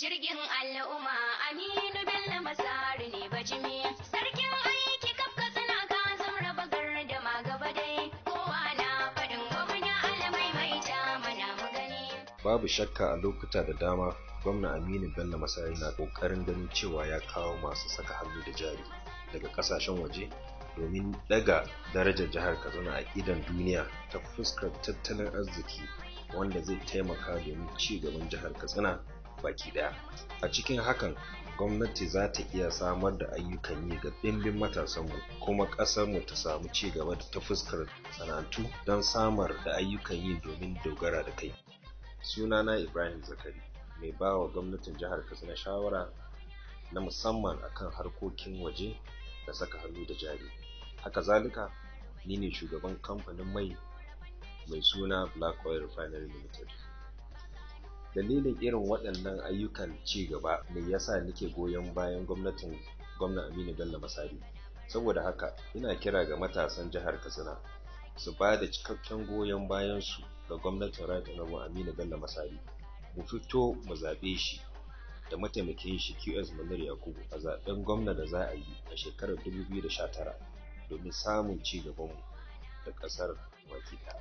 Jirgin al'umma Aminu Bello Masari ne bajimi. Sarkin aiki kaf Katsina ka zamra bagar da ma gaba dai. Kowa na faɗin gwamna alamaimaita mana mu gani. Babu shakka, a lokuta da dama Gwamna Aminu Bello Masari na kokarin ganin cewa ya kawo masu saka hannu da jari daga kasashen waje domin daga darajar jihar Katsina a idon duniya ta fuskar tattalin arziki, wanda zai taimaka domin ci gaban jihar Katsina baki daya. A cikin hakan, gwamnati za ta iya samar da ayyukan yi ga ɗimbin matasanmu, kuma ƙasarmu ta samu ci gaba ta fuskar sana'antu don samar da ayyukan yi domin dogara da kai. Sunana Ibrahim Zakari, mai ba wa gwamnatin jihar Katsina shawara na musamman akan harkokin waje da saka hannu da jari. Haka zalika, ni ne shugaban kamfanin mai mai suna Black Oil Refinery Limited. Dalilin irin waɗannan ayyukan ci gaba ne yasa nake goyon bayan gwamnatin Gwamna Aminu Bello Masari. Saboda haka, ina kira ga matasan jihar Katsina su ba da cikakken goyon bayansu ga gwamnatin Right Honorable Aminu Bello Masari. Mu fito mu zaɓe shi da mataimakin shi QS Munir Yakubu a zaɓen gwamna da za a yi a shekarar 2019 domin samun ci gabanmu da ƙasar baki ɗaya.